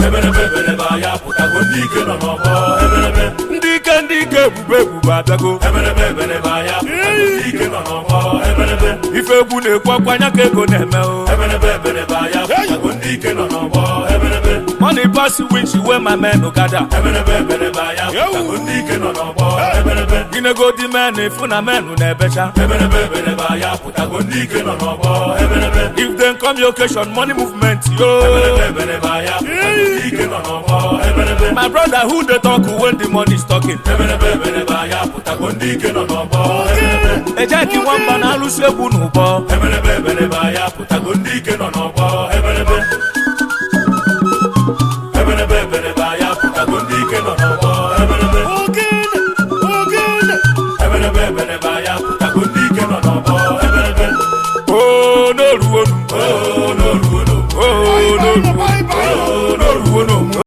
Ebelebe ebelebe anyị apụtago, ndị ike nọ n'ọgbọ ebelebe. Ndị ike, ndị ike, ebube ebube abịago. Ebelebe ebelebe anyị apụtago, ndị ike nọ n'ọgbọ ebelebe. Ife egwu na-ekwu ọkwanya ka ego na-eme o. Ebelebe ebelebe anyị apụtago, ndị ike nọ n'ọgbọ ebelebe. Money pass winch wey my men gather. Ebelebe ebelebe anyị apụtago, ndị ike nọ n'ọgbọ ebelebe. Ginegodi men ifu na men na-ebecha. Ebelebe ebelebe anyị apụtago, ndị ike nọ n'ọgbọ ebelebe. If dem come your occasion, money movement yo. Ebelebe ebelebe anyị apụtago, ndị ike nọ n'ọgbọ ebelebe. My brother, who dey talk when the money is talking? Ebelebe ebelebe anyị apụtago, ndị ike nọ n'ọgbọ ebelebe. Ejeki nwamba na-alụsi egwu n'ụbọ. Ebelebe ebelebe anyị apụtago, ndị ike nọ n'ọgbọ ebelebe. Ebelebe ebelebe anyị apụtago, ndị ike nọ n'ọgbọ ebelebe. Ebelebe ebelebe anyị apụtago, ndị ike nọ n'ọgbọ ebelebe. Oo, n'oruwonu. Oo, n'oruono. Oo, n'oruwonu.